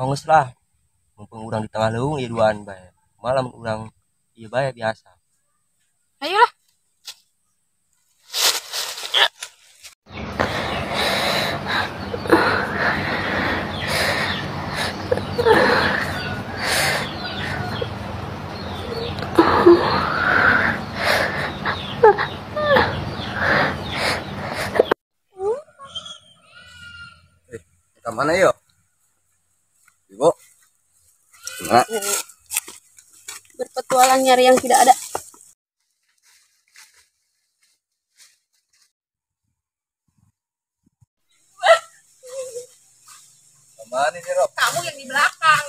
Geus lah. Mumpung urang di tengah leuweung ieu duaan bae. Malam urang ieu bae biasa. Ayolah. Ke mana yuk? Ibu? Gimana? Berpetualang nyari yang tidak ada. Kemana ini, Rob? Kamu yang di belakang.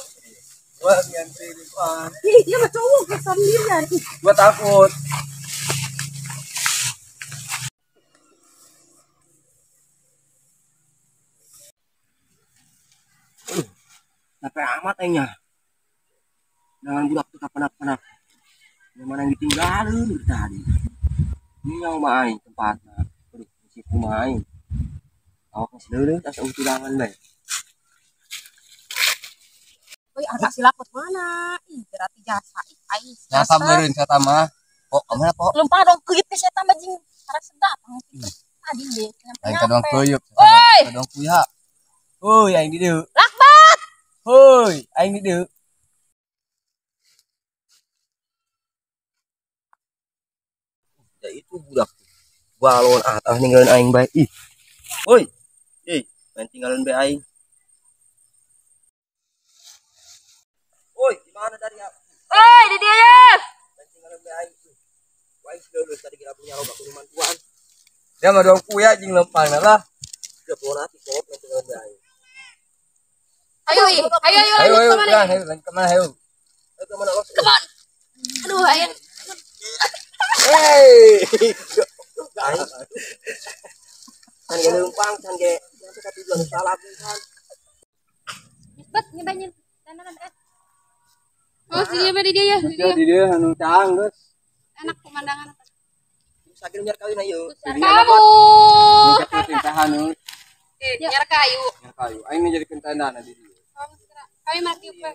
Gua yang di depan. Ih, dia mah cowok kayak sendirian. Gua takut. Capek amat aingnya. Dengan budak tuh kapan-kapan. Yang mana yang ditinggalin dari tadi. Ini yang mah aing tempatnya. Aduh, si kumaha aing. Awak masih leuleut asa tulangan bae. Oi, agak silakot mana? Ih, berarti jasa. Ih, aing. Jasa meureun saya mah. Pok, kamana pok? Lempar dong keuyeup ke saya tambah jeung arah sedap. Tadi deh. Aing kadang keuyeup. Oi, kadang kuya. Hoi, aing di dieu. Lakbat. Hoi, aing di dieu. Ya itu budak. Balon atas ninggalin aing bae. Ih. Hoi. Ih, main tinggalin bae aing. Woi, di mana dari ya? Oi, di dia ya. Main tinggalin bae aing. Wah, aing lulus tadi kira punya loba kumantuan. Dia mah dong kuya jeung lempang lah. Udah bawa hati kok main tinggalin bae aing. Ayo, ayo, ayo, lanjut ke mana? Ayo, lanjut ke mana, ayo. Ayo ke mana, Los? Come on. Aduh, ayo. Hey. Kan ge lempang, kan ge sampai ka tujuan salah kan. Cepet nyebanyin. Tangan eh. Oh, si dia mah di dia ya, di dia. Di dia anu caang, geus. Enak pemandangan. Sakit nyar kawin ayo. Kamu. Nyar kayu. Nyar kayu. Aing jadi kentana di dia. Kami mati upah.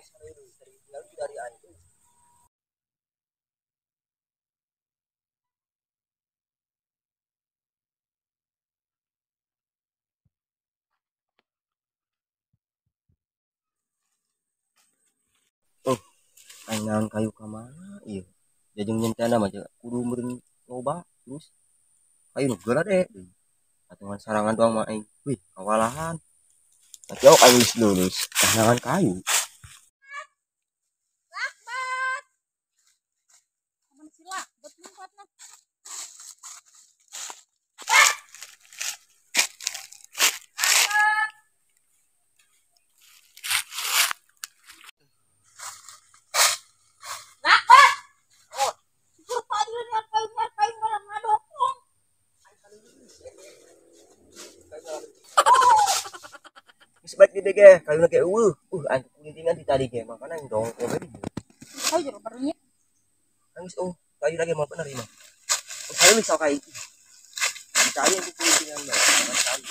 Oh, aing naon kayu ka mana ieu? Jajeng nyentana mah kudu meureun loba terus kayu nu geura deh. Patungan sarangan doang mah aing. Wih, kawalahan. Tapi aku aing geus lulus, kahangan kayu. Lakbat. Amun si Lakbat ngumpatna. Lakbat. Oh, syukur tadi nyar kayu malah ngadokong. Sebaik di DG, kayu lagi aing kunintingan di tadi ge, makana aing dongko bae. Kayu jero barunya. Nangis oh, kayu lagi mau bener ieu mah. Oh, kayu geus kayu. Di kayu yang kunintingan bae, kayu.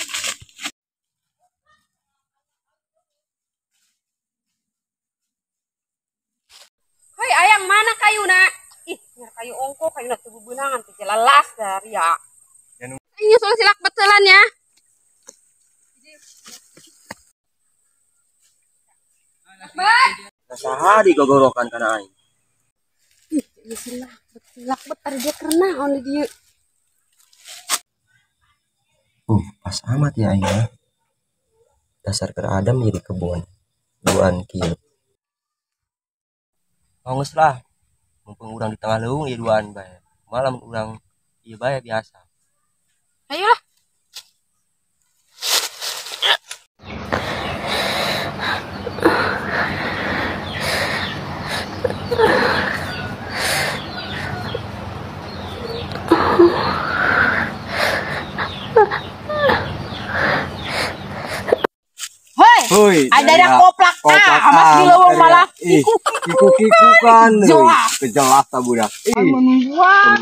Hoi, ayang mana kayuna? Ih, nyar kayu ongko, kayuna teu beunangan teh jelas dari ya. Ini soal silak betulan ya. Nah, saha digogorokan kana aing. Ih, ini silak bet ari dia kernaon di dieu. Pas amat ya aing ya. Dasar keur adem jadi kebun. Duaan kieu. Oh, geus lah. Mumpung urang di tengah leuweung ieu duaan bae. Malam urang ieu bae biasa. Ayolah. Hoi, ada yang koplak amas di leuweung malah. Ih, kiku-kikukan euy. Kejelas ta budak. Ih, menungguan.